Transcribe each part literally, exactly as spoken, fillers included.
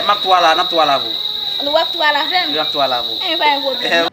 M ap tou al la, n ap tou al avè w. W ap tou al avè m? Wi, n ap tou al avè w. Enben, pa gen pwoblèm.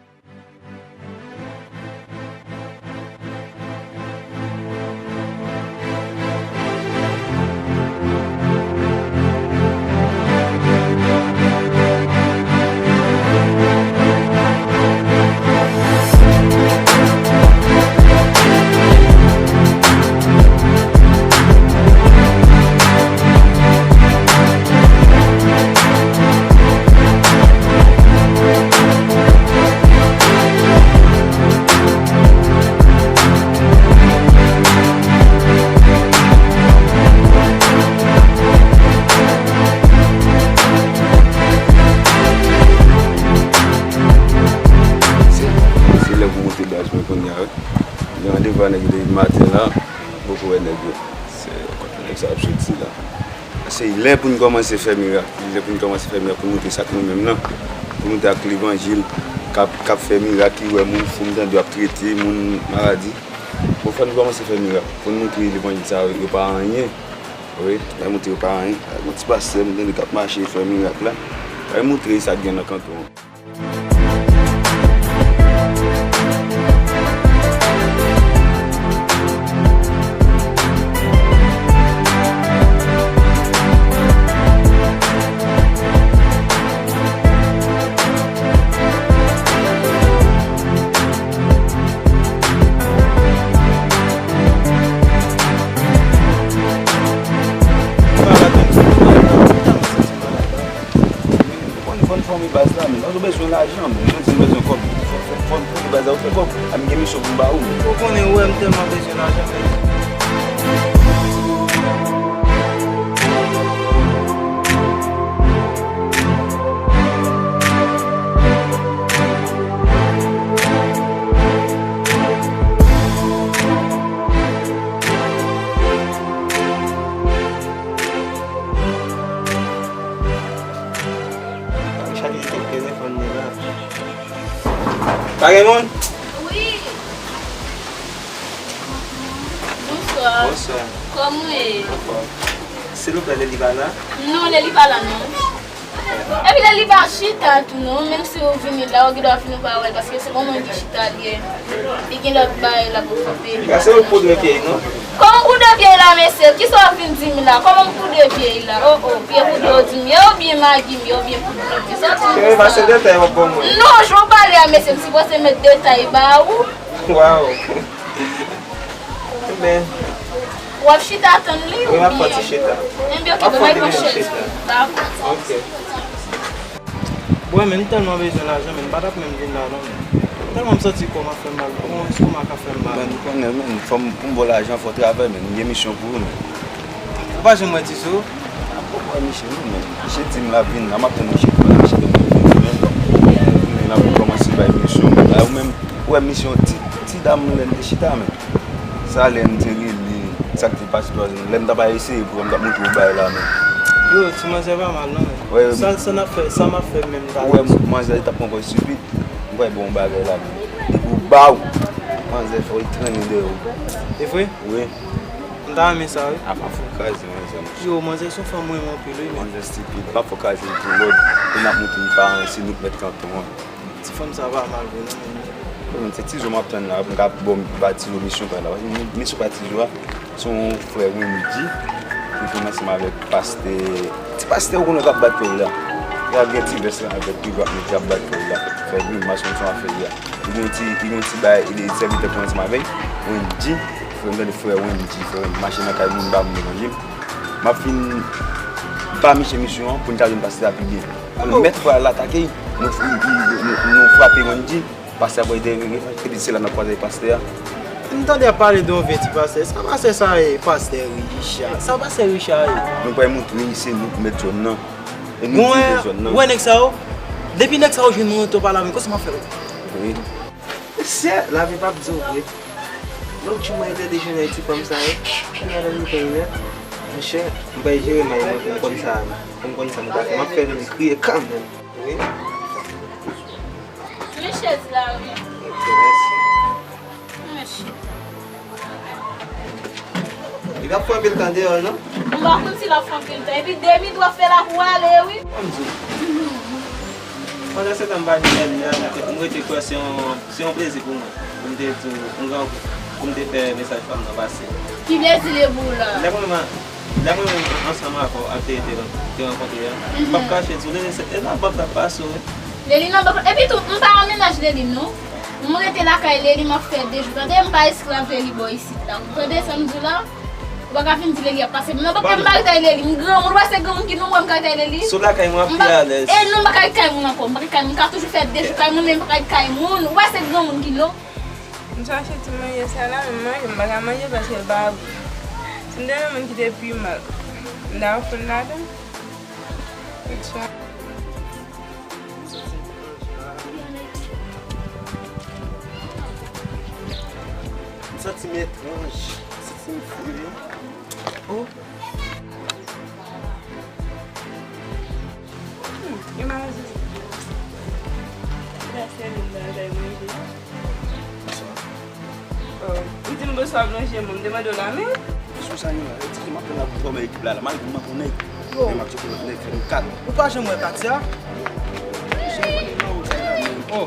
Se, se lè pou monte baz mwen kounye a, wi. Gen randevou a nèg yo depi maten la, poko wè nèg yo. Se kote nèg sa ap soti la. Se lè pou n kòmanse fè mirak. Lè pou n kòmanse fè mirak pou n montre sa k nou menm nan. Pou n montre ak levanjil k ap, k ap fè mirak, ki wè moun fou, m tande yo ap trete moun maladi. Bon, fò n kòmanse fè mirak. Pou n montre levanjil sa yo, yo pa anyen. Wi, fò n montre yo pa anyen. Yon ti pastè, m tande k ap mache, fè mirak la. Fò n montre sa k gen nan kanton an. Fò n, fò n fòme baz la, men. Paske w bezwen lajan, men. Jodi a, w bezwen kòb. Fò, fò, fò n fòme baz la, w fè kòb. A, m gen misyon pou m ba ou, men. Ou konnen, ou wè, m tèlman bezwen lajan, men. Chaje telefòn li la. Pa gen moun? Wi. Bonswa. Bonswa. Kòman w ye? Anfòm. Silvouplè, Leli pa la? Non, Leli pa la, non. Epi Leli pa chita tou, non. Menm si ou vini la, ou gen dwa fin ou pa wè l, paske se yon moun ki chita li ye. Li gen lòt bagay l ap okipe. Paske ou poud nan pye, non? Kòman m poud pye la, mesye? Kisa w ap vin di m la? Kòman m poud pye la? Oh, oh, pye poud ou di m ye, oubyen magi m ye, oubyen poud blan m ye? Sa w di m konsa? Pase detay w ap ban mwen. Non, jan w pale a, mesye, m sipoze met detay ba ou. Waw. Ebyen. W ap chita tann li, oubyen? Wi, m ap fè ti chita. Ebyen, ok, bon, bay yon chèz. Dakò. Ok. Bwè, men, m tèlman bezwen lajan, men, m pa t ap menm vin la, non, men. Tèlman m santi kò m ap fè m mal, kò m, kò m ap fè m mal. Men, ou konnen, men, fò m, pou m ba w lajan, fò w travay, men, m gen misyon pou ou, men. Ou pa janm wè Tizo? M poko wè misye, non, men. Misye di m l ap vin la, m ap tann misye tou la, misye di m l ap vin, men. Kounye a n ap kòmanse bay misyon. La, ou menm, ou wè misyon ti, ti dam lè n te chita, men. Sa lè n te rele, sa k te pase twazan, lè m t ap eseye pou m t ap montre w bagay la, men. Yo, ti manzè pa mal, non, men. Wè, sa, sa n ap fè, sa m ap fè menm ta. Ou wè, manzè t ap pran pòz estipid, m pral ba w yon bagay la, men. Depi w ba w, manzè fè w trennen dèyè w. E vre? Wi. M ta renmen sa, wi. A pa fè w kraze, manzè, monchè. Yo, manzè se yon fanm mwen renmen anpil, wi, men. Manzè estipid, pa fè w kraze l pou lòd. Pou n ap montre li pa anyen, se nou k mèt kanton an. Ti fanm sa pa mal vre non, men. Bon, se Tizo m ap tann la, pou m ka, bon, ba Tizo misyon pa la. Misyon pa Tizo a, se yon frè Wendy, ki vin ansanm avèk pastè, ti pastè ou konnen k ap bat fèy la. Y ap gen ti vès la avèk ki va mete ap bat fèy la. Fè grimas konn son afè li a. Li gen ti, li gen ti bay, li sèvitè pou ansanm avèk Wendy, frè m tande frè Wendy, frè Wendy mache nan kay moun ba moun levanjil. M ap fin ba misye misyon an pou n ka jwenn pastè a pi byen. Pou n mèt frè a l atake, nou, nou, nou, nou frape Wendy, pastè a pral devire, epi se la n ap kwaze ak pastè a. M tande y ap pale de yon vye ti pastè. Sa pastè sa ye, pastè Richard? Sa pastè Richard ye? Nou pral montre se nou k mèt zòn nan. E nou dirije zòn nan. Ou wè nèg sa yo? Depi nèg sa yo jwenn mwen, yo pale avè m, konsa m ap fè yo. Wi. Mesye, lavi p ap di w vre. Lòt jou mwen entède jwenn ak ti fanm sa yo. Kounye a lè m jwenn li, monchè, m pral jere may mwen pou m konn sa, pou m konn sa m ka fè. M ap fè li kriye kanmenm. Wi. Men chèz la, wi. Ok, mèsi. Mèsi. Li p ap fè anpil tan deyò, non? M pa konn si l ap fè anpil tan. Epi de minit w ap fè la pou w ale, wi. Ban m di w. Pandan se tan m pa di Nèli a, m rete kwè se yon, se yon plezi pou mwen. Pou m te di w, m gran, pou m te fè mesaj pa m nan pase. Ki plezi li ye pou w la? Lè mwen, lè mwen menm ansanm avè w ap te, te, te rankontre a, m p ap kache di w, Nèli, se, e nan bank l ap pase w, wi. Leli nan bank, epi tou, m pa nan mennaj Leli, non. M rete lakay Leli, m ap fè de jou. Tande, m pa esklav Leli bò isit la. Tande sa m di w la? Ou pa ka vin di Leli ap pase m nan bank, m pa ret kay Leli. M granmoun, ou wè se granmoun ki non, ou wè m ka ret kay Leli? Sou lakay mwen, m ap pi alèz. E non, m pa ka ret kay moun ankò. M pa ka ret kay moun. M ka toujou fè de jou kay moun, men m pa ka ret kay moun. Ou wè se granmoun ki non. M chache ti manje sa la, men m manje, m pa ka manje paske l pa gou. Si m te renmen kite piman, m ta fout ladan. M santi m etranj, m santi m fou. Oh. Hmm, imajine. Gras Kevin la kay manje. Bonswa. Oh, ou di m bonswa blanche, m te mande w la men. Sou sa nou la, yo di m ap pran la pou fòme ekip la, la, malgre m manke yon nèg. Yo. Men m ap tcheke lòt nèg, fè nou kat. Ou pa janm wè Katia? Oh.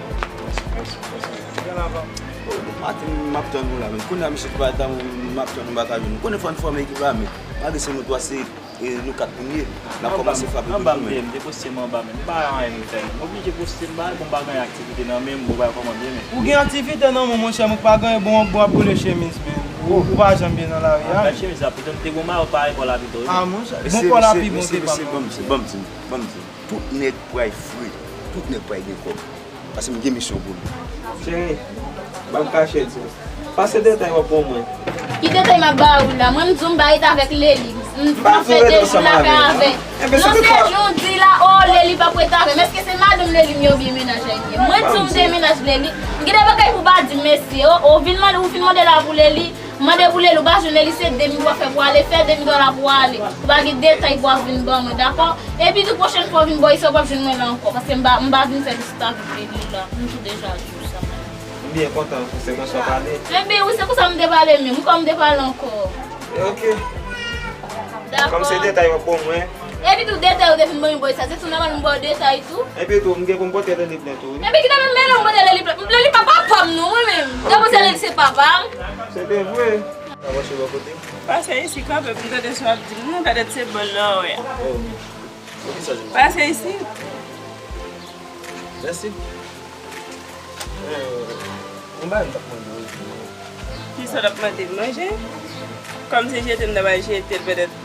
Byen avan. Oh, maten m ap tann nou la, men kounye a misye t pa ta m ap tann nou m pa ka jwenn nou. Konnen fò n fòme ekip la, men malgre se nou twa, se E nou kat moun ye. N ap kòmanse frape toujou, men. Anba m te poste m anba, men m pa anyen m fè, men. M oblije poste m bagay, bon, m pa gen aktivite nan men m, bon, bagay kòman m ye, men. Ou gen aktivite nan men w, monchè, men ou pa gen bon, bon ap boule chemiz, men. Ou, ou pa janm byen nan lari a. Gad chemiz la, pito m te gon mayo parèy kò la pito, wi. Ah, monchè, bon kò la pi bon ke pa m. Mesye, mesye, mesye, ban m di, ban m di, ban m di. Tout nèg pral fre. Tout nèg pral gen kòb. Paske m gen misyon pou nou. Cheri, ban m kache di w. Pase detay w ap ban mwen. Ki detay m ap ba ou la? Mwen m di w m pa ret avèk Leli. M pa fè de jou lakay avè l. Non, se di w di la, oh, Leli p ap ret avè m. Èske se madanm Leli m ye oubyen mennaj a m ye? Mwen di w m te mennaj Leli. M gen de bagay pou m pa di mesye, oh, oh, vin mande, ou vin mande la pou Leli. Mande pou Leli, ou pa jwenn Leli, se de minit w ap fè pou ale, fè de minit w la pou ale. Ou pa gen detay pou w ap vin ban mwen, dakò? Epi tou pwochèn fwa w vin bò isit, ou p ap jwenn mwen la ankò, paske m pa, m pa vin fè vizit avèk Leli la. M tou deja di w sa. M byen kontan pou se konsa w pale. Enben wi, se konsa m te pale menm, wi, kòm m te pale ankò. Ok. Dakò. Kòm se detay w ap ban mwen. Epi tou detay ou te fin ban m bò isit, se tou nòmal m ba w detay tou. Epi tou, m gen pou m pote Leli plent tou, wi. Epi ki nòmal m gen pou m pote Leli plent? Leli pa papa m non, mwen menm. Gade se Leli se papa m. Se te vre. Sa mache bò kote? Pase isi kanpe pou m tande sa w ap di m non, gade se bòl la w wè a. Oh. Pou ki sa, Jimmy? Pase isi. Mèsi. Eh, yon bagay m t ap mande w. Ki sa w t ap mande m? Manje? Kòm se jete m ta pral jete l, petèt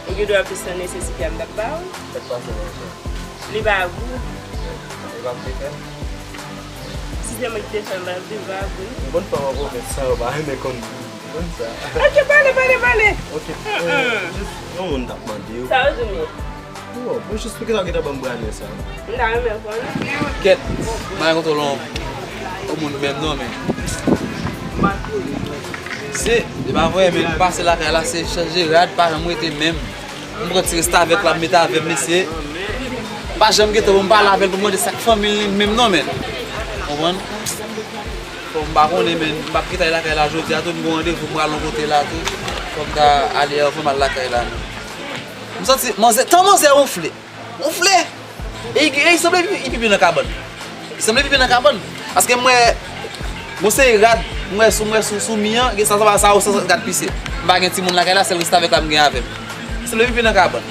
ou gen dwa plis nan nesesite a m t ap ba w. Sa k pase, monchè? Li pa gou. Li pa te fè? Si se mwen ki te fè l, m pa t ap di l pa gou. M konn fè w anpil, men sa yo pa renmen konn. Konn sa. Ok, pale, pale, pale. Ok, eh, jis yon moun t ap mande w. Sa yo di m ye? Yo, mwen jis pou ki sa w gentan ban m brane sa. M ta renmen konnen. Kèt, m pa konn yon, yon moun menm non, men. Se, se pa vre, men m pase lakay la, se chanje rad, pa janm rete menm. M pran ti restavèk la, m mete avè m, mesye. Pa janm gentan pou m pale avè l, pou m mande sa k fanmi l menm non, men. Konprann? Bon, m pa konnen, men m p ap kite l lakay la jodi a tou, m gen yon randevou, m pral yon kote la tou. Fò m ta ale avan m al lakay la, men. M santi manzè, tan manzè wonfle. Wonfle! E, e, e sanble li pipi nan kabann. Li sanble pipi nan kabann. Paske m wè, bon, se rad, m wè sou, m wè sou, sou mi an, gen sa, sa, sa, sa, sa, rad pise. M pa gen timoun lakay la, sèl restavèk la m gen avè m. Li sanble pipi nan kabann.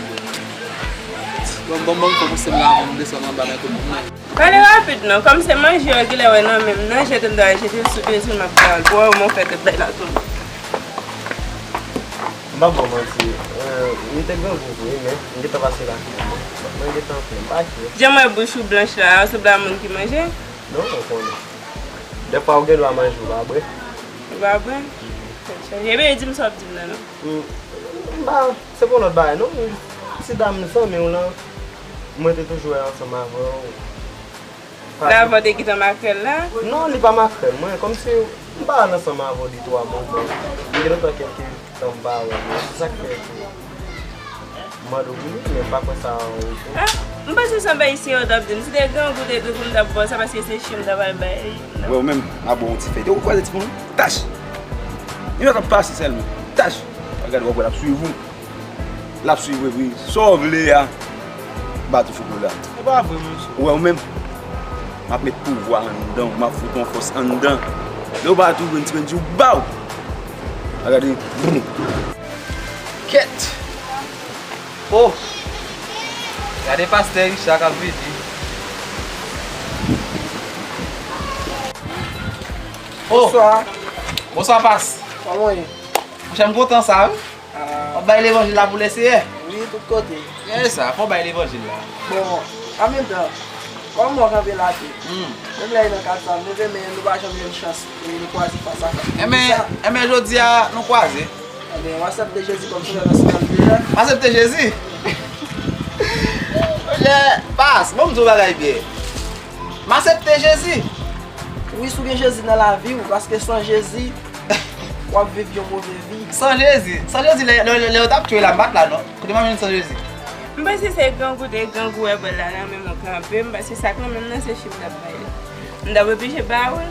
Bon, bon, bon, fò pouse m la, m desann anba, men tout moun nan. Pale rapid non, kòm se manje yo genlè wè nan men m nan, jete m ta jete l sou pye sou m ap ba l. Pou wè w mwen fè tèt bay la tou. M p ap ba w manti, eh, m te grangou vre, men m gentan pase lakay mwen. Mwen gentan fè m pa kè. Jan m wè bouch ou blanch la, ou sanble a moun ki manje? Non, ou konnen. Dèfwa ou gen dwa manje, ou pa bwè. Ou pa bwè? Ebyen, di m sa w ap di m nan non. M, m pa, se pa yon lòt bagay non. M, ti dam zanmi w lan, mwen te toujou wè ansanm avè w. Lavan te gentan makrèl la? Non, li pa makrèl mwen. Kòmsi m pa al ansanm avè w de twa moman. M gen lontan kèlke tan m pa wè l. Se sa k fè ke m mande w pou li, men m pa kwè sa ou tou. Ah, m panse se yon bagay serye w t ap di m. Si te grangou te grangou m t ap ba w sa paske se chen m ta pral bay. Wè ou menm, a bon yon ti fèy. Ou kwè se ti moun? Tach! Yon lòt ap pase sèlman. Tach! Gade w ap wè l ap swiv ou. L ap swiv wi, wi. Sa w vle a, m pa tou chokola. E pa vre, monchè. Ou wè ou menm? M ap met pouvwa anndan w, m ap fout yon fòs anndan. Lè w pa tou vin ti penn di w, baw! A gade, boum! Kèt! Oh! Gade pastè Richard k ap vini. Oh! Bonswa. Bonswa, pas. Kòman w ye? Monchè, m kontan sa, wi. W ap bay levanjil la pou Leseyè? Wi, tout kote. Genyen sa, fò w bay levanjil la. Bon, an menm tan, kòm mwen kanpe la tou, hmm, menm lè e nan kat sa, m leve men nou pa janm jwenn chans pou nou kwaze fas a fas. Enben, enben, jodi a, nou kwaze. Enben, w aksepte Jezi kòm Sovè pèsonèl ou deja? M aksepte Jezi? Monchè, pas, bon, m di w bagay byen. M aksepte Jezi. Wi, si w gen Jezi nan lavi w, paske san Jezi, w ap viv yon move vi. San Jezi, san Jezi, lè, lè, lè yo t ap tchwe la, m pa t la, non. Kote m ap jwenn san Jezi? M panse se grangou, te grangou wè bò la, nan menm w kanpe, m panse sa k nan menm nan se chen m t ap bay li. M t ap oblije ba ou l.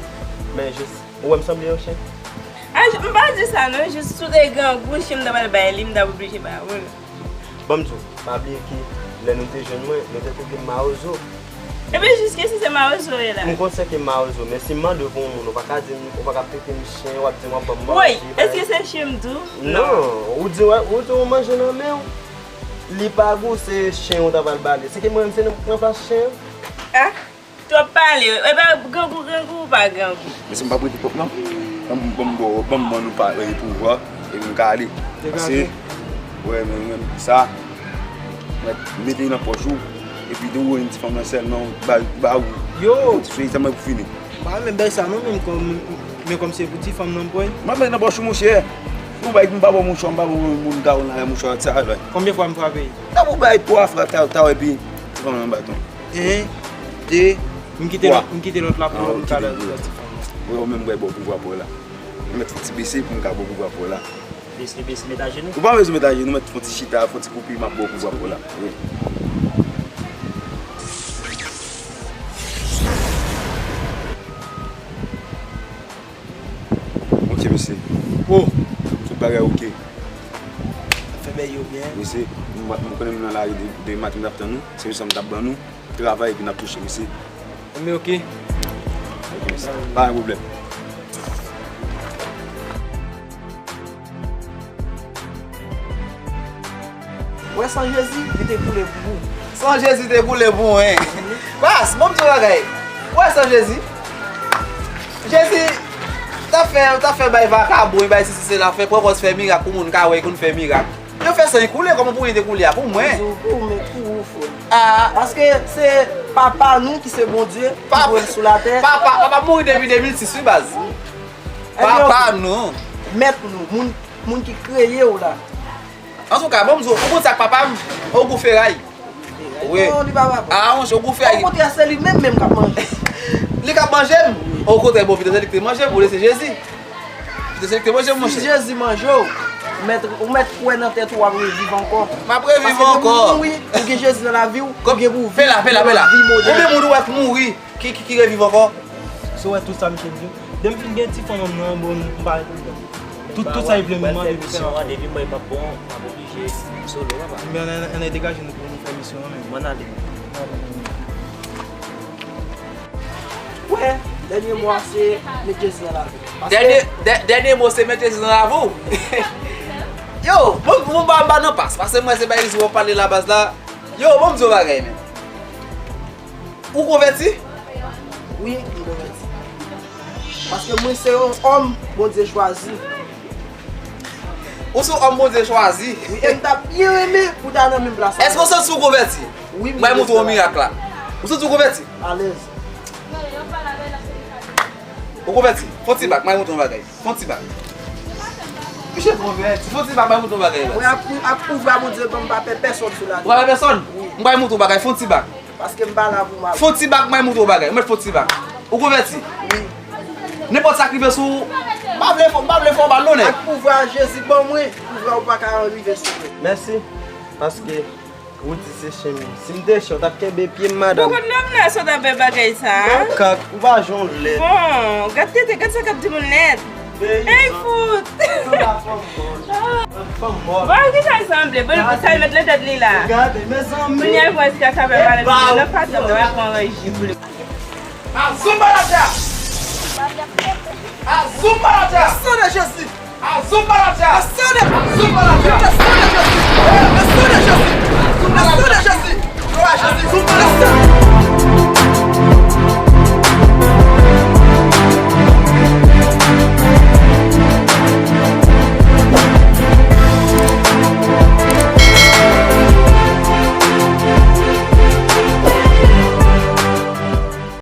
Men jis, ou wè m sanble yon chen? A, j-, m pa di sa, non, jis si w te grangou, chen m t ap al bay li, m t ap oblije ba ou l. Ban m di w, pa bliye ke lè nou te jwenn mwen, nou te twouve m mawozo. Epi jiske si se mawozo w ye la. M konn se ke mawozo, men si m mande w pou yon moun, ou pa ka di m, ou pa ka trete m chen, w ap di m w ap ban m manje. Woy, èske se chen m tou? Non, ou di w, ou di w manje nan men w. Li pa gou, se chen ou ta pral ba li. Se ke mwen menm se nan pran plas chen an. Ah. Twòp pale, epa grangou, grangou ou pa grangou. Mesye, m p ap rete twòp non. Ban m, ban m, ban m, ban m ban nou pa, eh, pouvwa, epi m ka ale. Degaje. Pase, wè, men, men, sa, mwen mete nan pòch ou, epi de ou yon ti fanm nan sèlman, ba, ba ou. Yo! Ti sou egzanmen pou fini. M pa renmen bèl sa non, menm kòm, men kòm se pou ti fanm nan m pran. M ap mete nan pòch ou, monchè. Yon bagay m pa ba w mouchwa, m pa ba w moun ka ou nan mouchwa, sa, wè. Konbyen fwa m frape? Nan pou bay twa fwa, ta, ta, epi ti fanm nan baton. En, de, m kite lòt, m kite lòt la pou lòt, m ka lòt ti fanm nan. Ou menm, m bay ba w pouvwa pou w la. M mèt fon ti bese pou m ka ba w pouvwa pou w la. Bese, bese, met ajenou. Ou pa bezwen met ajenou, mèt fon ti chita, fon ti koupi, m ap ba w pouvwa pou w la. Wi. Ok, mesye. Oh! Tout bagay ok. Fè bèy yo byen. Mesye, m, m konnen m nan lari de, de maten m t ap tann nou. Se mesye m t ap ban nou. Travay epi n ap touche, mesye. Men ok. Ok, mesye. Pa gen pwoblèm. Wè san Jezi, li te koule pou ou. San Jezi te koule pou mwen. Pas, bon, m di w bagay. Wè san Jezi. Jezi t ap fè, t ap fè bay vakabon, bay sesi sela, fè pwopòz, fè mirak pou moun ka wè, konn fè mirak. Yo fè san li koule, kòman pou li te koule a? Pou mwen. Pou ou, men pou ou, frè. Ah. Paske se Papa nou ki se Bondye, ki voye l sou latè. Papa, papa mouri depi de mil sis, wi, baz. Papa nou. Mèt nou, moun, moun ki kreye w la. Antouka, bon, m di w, ou konn sa k papa m? Ogou feray. Wi. Non, li pa papa. Ah, monchè, ogou feray. Okontrè, se li menm menm k ap manje. Li k ap manje m? Okontrè, bon, vide se li k te manje m, ou se Jezi. Vide se li k te manje m, monchè. Si Jezi manje w, mèt, ou mèt kwè nan tèt ou, w ap reviv ankò. M ap reviv ankò. Paske depi w mouri, ou gen Jezi nan lavi w, ou gen pou w viv yon vi modèl. Pela, pela, pela. Konbyen moun ou wè k mouri? Ki, ki, ki reviv ankò? Si w wè tout sa misye di w. Depi m fin gen ti fanm nan, bon, m pa gen pwoblèm. Tout, tout sa li vle m mande, li fè. Misyon an, depi m wè l p ap bon, m ap oblije solo, papa. Men ann, ann, ann degaje nou pou nou fè misyon an menm. M ann ale. Wè, dènye mo a se met Jezi nan lavi w. Dènye, dè-, dènye mo se met Jezi nan lavi w. Yo, bon, bon, ba, ba nan pas. Paske mwen se bay Jezi w ap pale la baz la. Yo, bon, m di w bagay, men. Ou konvèti? Wi, m konvèti. Paske mwen se yon òm Bondye chwazi. Ou se yon òm Bondye chwazi? Wi, e m t ap byen renmen pou w ta nan menm plas avè m. Èske w santi w konvèti? Wi, m santi sa. Bay moutre w mirak la. Ou santi w konvèti? Alèz. Ou konvèti? Fon ti bak, bay moutre w bagay. Fon ti bak. Misye konvèti. Fon ti bak, bay moutre w bagay. Mwen ap, ap pouvwa Bondye ban m pa pè pèsonn sou latè. Ou pa pè pèsonn? Wi. M bay moutre w bagay. Fon ti bak. Paske m pa la pou m ap. Fon ti bak, mwen moutre w bagay. Ou mèt fon ti bak. Ou konvèti? Wi. Nenpòt sa k rive sou ou, m pa vle fò, m pa vle fè w mal non, nèg. Ak pouvwa Jezi ban mwen, pouvwa ou pa ka rive sou mwen. Mèsi, paske ou di se chen m. Si m te chen, w t ap kenbe pye m, madanm. Bon, kot lòm nan sot avè bagay sa a? Makak, ou pa jwenn lèt. Bon, gad tete, gad sa k ap di moun nèt. Ey, fout! Bon, ki sa l sanble? Bon, pou sa l met nan tèt li la. Gade, mezanmi. Kounye a, mwen, si a ka fè pale pou mwen, nan patnè m, nan pran yon ji pou li. Azoumbaladja! Azoumbaladja! Le sang de Jésus! Azoumbaladja! Le sang de Jésus! Azoumbaladja! Le sang de Jésus! Le sang de Jésus! Le sang de Jésus! Gloire à Jésus! Le sang!